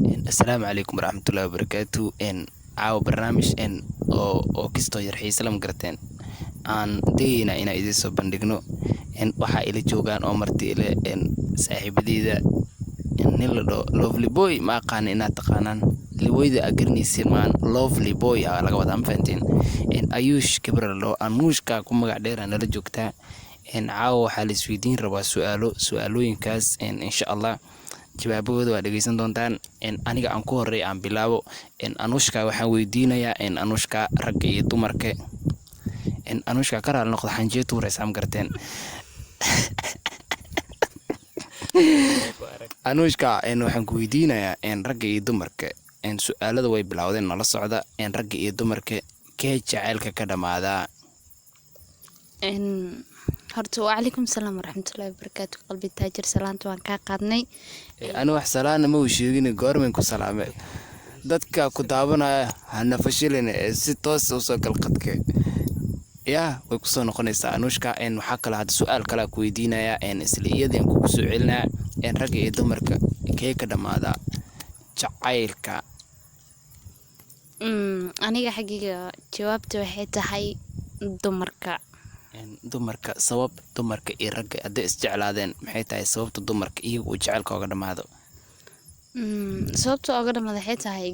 Assalaamu calaykum waraxmatullaahi wabarakaatu. Caawa barnaamij oo kistoo yar xiise lama garateen aan dayaynaa inaan idiin soo bandhigno. Waxaa ila joogaan oo marti ile saaxiibadeyda, nin la dhaho Lovely Boy. Ma aqaan inaad taqaanaan liwoyda aa garanaysiin, maan Lovely Boy aa laga wadaa, ma fahanteen? Ayuush gabra la dhaho, Anuushka ku magac dheer, aa nala joogtaa. Caawa waxaa la isweydiin rabaa su-aalo. Su-aalooyinkaas insha Allah jawaabahooda waa dhegeysan doontaan. Aniga aan ku horey aan bilaabo. Anuushka waxaan weydiinayaa, Anuushka, ragga iyo dumarka. Anuushka, ka raali noqda, xanjee tuuraysaa, ma garateen? Anuushka, waxaan ku weydiinayaa ragga iyo dumarka. Su-aalada way bilowdeen, nala socda. Ragga iyo dumarka kee jaceylka ka dhamaadaa? Horta wacalaykum salaam waraxmatullaahi wabarakaatu. Qalbi Taajir, salaanta waan kaa qaadnay. Ani wax salaana ma uu sheegin, goormayn ku salaame? Dadka ku daawanaya hana fashilin ee si toos usoo gal qadke. Yaa way kusoo noqonaysaa Anuushka. Waxaa kale hadda su-aal kalea ku weydiinayaa, isla iyadii aan kugu soo celinaya. Ragga iyo dumarka kee ka dhamaadaa jacaylka? Aniga xaggayga jawaabta waxay tahay dumarka. Dumarka, sabab? Dumarka iyo ragga hadday isjeclaadeen, maxay tahay sababta dumarka iyaga uu jacaylka oga dhamaado? Sababta oga dhamaada waxay tahay,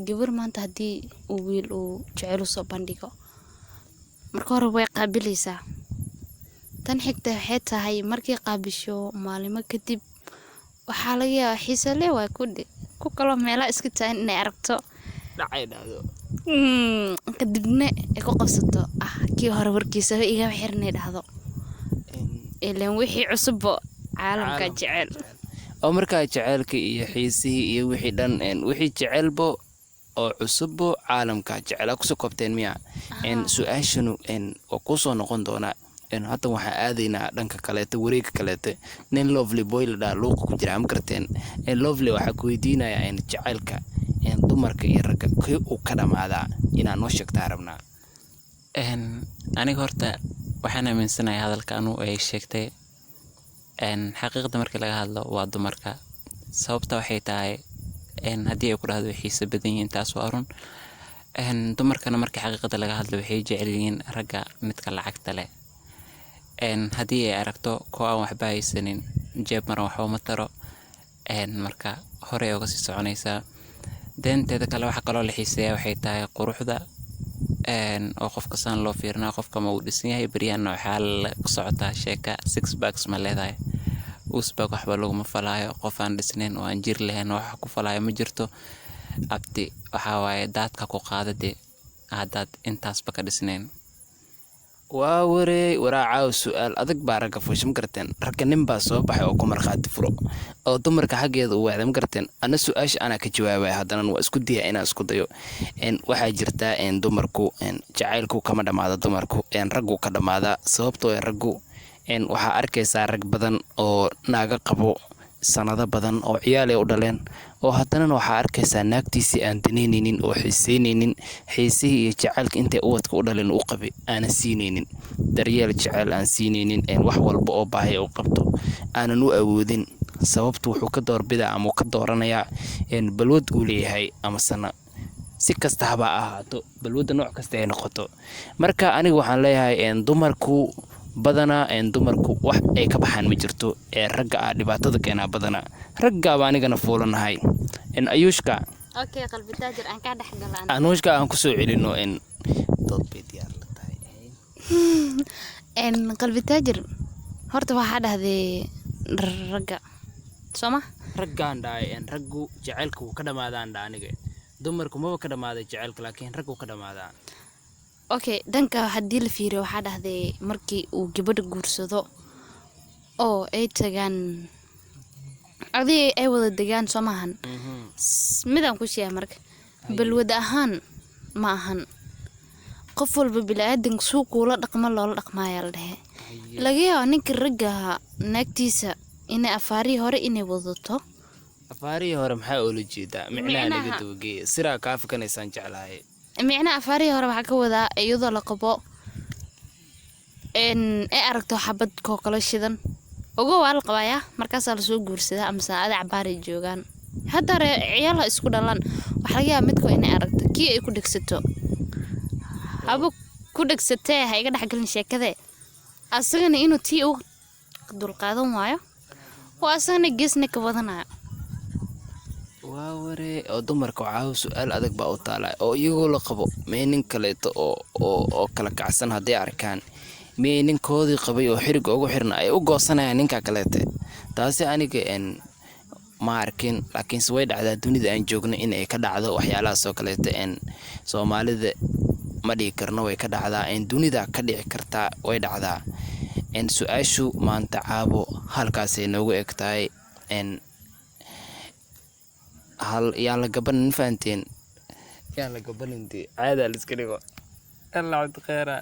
gabar maanta haddii uu wiil uu jecel usoo bandhigo, marka hore way qaabilaysaa. Tan xigta waxay tahay, markay qaabisho, maalimo kadib waxaa laga yaabaa xiise le waa kudhi ku kaloo meelaha iska taagan inay aragto. Dhacay dhahdo. Kadibna ay ku qabsato, ah, kii hore warkiisaba igama xirnay dhahdo, ileen wixii cusubbo caalamka jecel. Oo markaa jaceylka iyo xiisihii iyo wixii dhan, wixii jecelbo oo cusubbo caalamka jecel aa kusoo koobteen miya? Su-aashanu waa kuusoo noqon doonaa. Hadda waxaan aadaynaa dhanka kaleete, wareega kaleete. Nin Lovely Boy la dhaha luuqa ku jira, ma garateen? Lovely, waxaa ku weydiinayaa, jacaylka dumarka iyo ragga kee uu ka dhamaadaa, inaa noo sheegtaa rabnaa. Aniga horta waxaan aaminsanahay hadalka anu ay sheegtay. Xaqiiqda markii laga hadlo waa dumarka. Sababta waxay tahay, haddii ay ku dhahdo way xiisa badan yihiin, taas waa run. Dumarkana markii xaqiiqada laga hadlo waxay jecel yihiin ragga midka lacagta leh. Haddii ay aragto kuwa aan waxba haysanin, jeeb maran waxba ma taro. Marka horey uga sii soconaysaa. Deenteeda kale, waxa kaloo la xiiseeyaa waxay tahay quruxda, oo qofka saan loo fiirinaa, qofka ma uu dhisan yahay. Beryahanna waxaa la socotaa sheeka six packs ma leedahay. Usbag waxba laguma falaayo. Qof aan dhisnayn oo aan jir lahayn wax ku falaayo ma jirto. Abti, waxaa waaye daadka ku qaada dee haddaad intaasba ka dhisnayn. Waa wareey waraa. Caaw su-aal adag baa ragga fuusha, ma garateen? Ragga nin baa soo baxay oo ku markhaati furo oo dumarka xaggeeda u weexday, ma garateen? Ana su-aasha anaa ka jawaabaya, haddana waa isku daya inaan isku dayo. Waxaa jirtaa, dumarku jacaylku kama dhamaado, dumarku raggu ka dhamaadaa. Sababtoo ah raggu, waxaa arkaysaa rag badan oo naaga qabo sanado badan oo ciyaal ay u dhaleen, oo haddanana waxaa arkaysaa naagtiisii aan danaynaynin oo xiiseynaynin, xiisihii iyo jacaylka intay ubadka u dhaleen u qabay aanan siinaynin, daryeel jacayl aan siinaynin, wax walba oo baahi u qabto aanan u awoodin. Sababtu wuxuu ka doorbidaa ama uu ka dooranayaa balwad uu leeyahay, amasena si kasta haba ahaato balwadda, nooc kasta ay noqoto. Marka aniga waxaan leeyahay, dumarku badanaa, dumarku wax ay ka baxaan ma jirto, ee ragga ah dhibaatada keenaa. Badanaa raggaaba anigana fuulanahay. Ayuushka. Okay, Qalbi Taajir, aan kaa dhex galaan. Anuushka aan kusoo celino, dood bay diyaar la tahay. Qalbi Taajir, horta waxaa dhahday ragga, sooma? Raggaan dhahay, raggu jacaylka wuu ka dhamaadaan dha aniga. Dumarku maba ka dhamaaday jacaylka, laakiin raggu ka dhamaadaa. Okay, dhanka haddii la fiiriyo, waxaa dhahday markii uu gabadha guursado oo ay tagaan adii ay wada degaan, soo maahan? Midaan ku sheegay, marka balwad ahaan ma ahan. Qof walba bini-aadanka suu kuula dhaqmo loola dhaqmaayaa la dhehe. Laga yaaba ninka ragga naagtiisa inay afaarihii hore inay wadato. Afaarihii hore maxaa oola jeedaa? Micnaha naga dabageeya, siraa kaa fikanaysaan jeclahay. Micnaha afaarihii hore waxaa ka wadaa iyadoo la qabo ay aragto xabad kookalo shidan. Ogo, waa la qabayaa, markaasaa lasoo guursadaa ama saacada cabaaray joogaan. Hadda ciyaal ha isku dhalaan, waxaa laga yaabaa midka inay aragto kii ay ku dhegsato, haba ku dhegsatee, ha iga dhexgelin sheekadee, asagana inuu tii u dulqaadan waayo oo asagana geesna ka wadanayo. Waa waree, oo dumarka waxaa su-aal adag baa u taala, oo iyagoo la qabo may nin kaleeto oo kala kacsan hadday arkaan, miyay ninkoodii qabay oo xiriga ugu xirna ay u goosanayaan ninka kaleete? Taasi aniga ma arkin, laakiinse way dhacdaa dunida aan joogno in ay ka dhacdo waxyaalahaas oo kaleete. Soomaalida ma dhihi karno way ka dhacdaa, dunida ka dhici kartaa, way dhacdaa. Su-aashu maanta caabo halkaasay noogu eg tahay. Hal yaan la gabanin, fahanteen? Yaan la gabanin dee, caadaa la iska dhigo. Alla cabdikhayra.